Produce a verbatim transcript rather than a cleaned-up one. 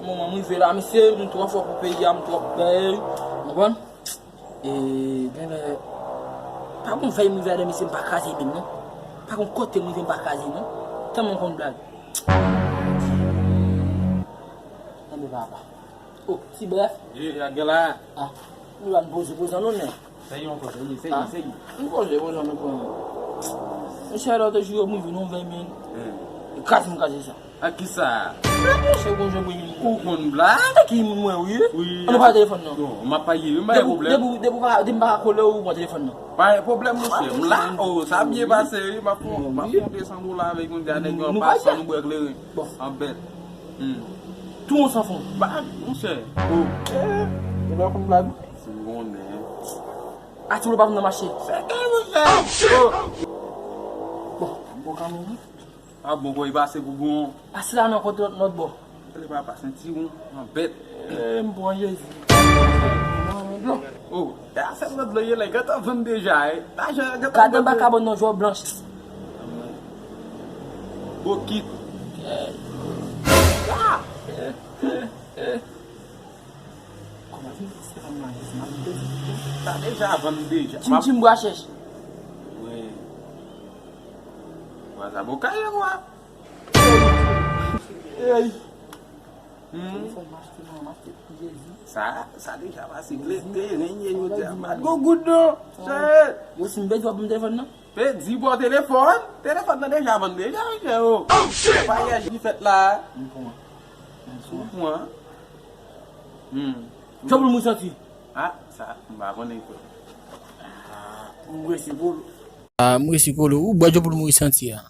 Moman m rive la, mesye, m twò fò pou peyi a, m twò bèl. Ou konprann? E, genlè, pa gon vèy m rive la, mesye, m pa kraze men m, non. Pa gon kote m rive, m pa kraze, non. Tèlman m konn blag. Tanbe papa. Oh, ti brèf. Ye, a gen la. Ah, nou la n poze, poze an onè. Sèye ankò, sèye, sèye, sèye. M poze, poze an onè. Mesye, lòt jou yo, m rive, non, vèy men. E kraze m kraze sa. Ak kisa? Mesye, gon jan mwen. Ou konn blag? Sa ki mwen, wi. Wi. An nou pale telefòn nan. Bon, m ap pale, wi, m pa gen pwoblèm. Depi, depi, depi m pa ka kole ou, pran telefòn nan. Pa gen pwoblèm, monchè. M la, oh, sa byen pase, wi. M ap fè, m ap fè yon de san dola avèk yon dè nèg yo an pasan, nou bwè kleren. Bon. An bèt. Hmm. Tou yon san fon. Ba, monchè. Oh. Eh, e lè konn blag. Si m konnen. A ti w pa vin nan mache. Sèten, monchè. Oh. Bon, bon kanmenm, wi. A bon, bò, e pase pou bon. Pase la nan kote lòt, lòt bò. Pale papa, sentiwon an bèt. Eh, m pran Jezi. Oh, e a sèt lòt dlo ye la, gentan vann deja, eh. Lajan gentan vann. Gade anba kabòn nan, jwè blanch. Bokit. Ah! Kòman se fanm nan jis m ap pèdi? Sa deja vann deja. Tim Tim bwa chèch. Wi. Bwa zaboka ye, bwa. Ey. Hmm. Telefòn m achte, non, m achte pou Jezi. Sa, sa deja pase klete, renyen yo di a, pa t gon goud non. Yo si m pèdi w ap ban m telefòn nan. Pèdi bò telefòn? Telefòn nan deja vann deja, monchè, o. Oh, shit! Pa yè ki fèt la. M pran. M pran. Hmm. Djòb pou m santi. Ah, sa, m pa konnen, frè. Ah, m resi kolo. Ah, m resi kolo. Ou bwè djòb pou m santi a.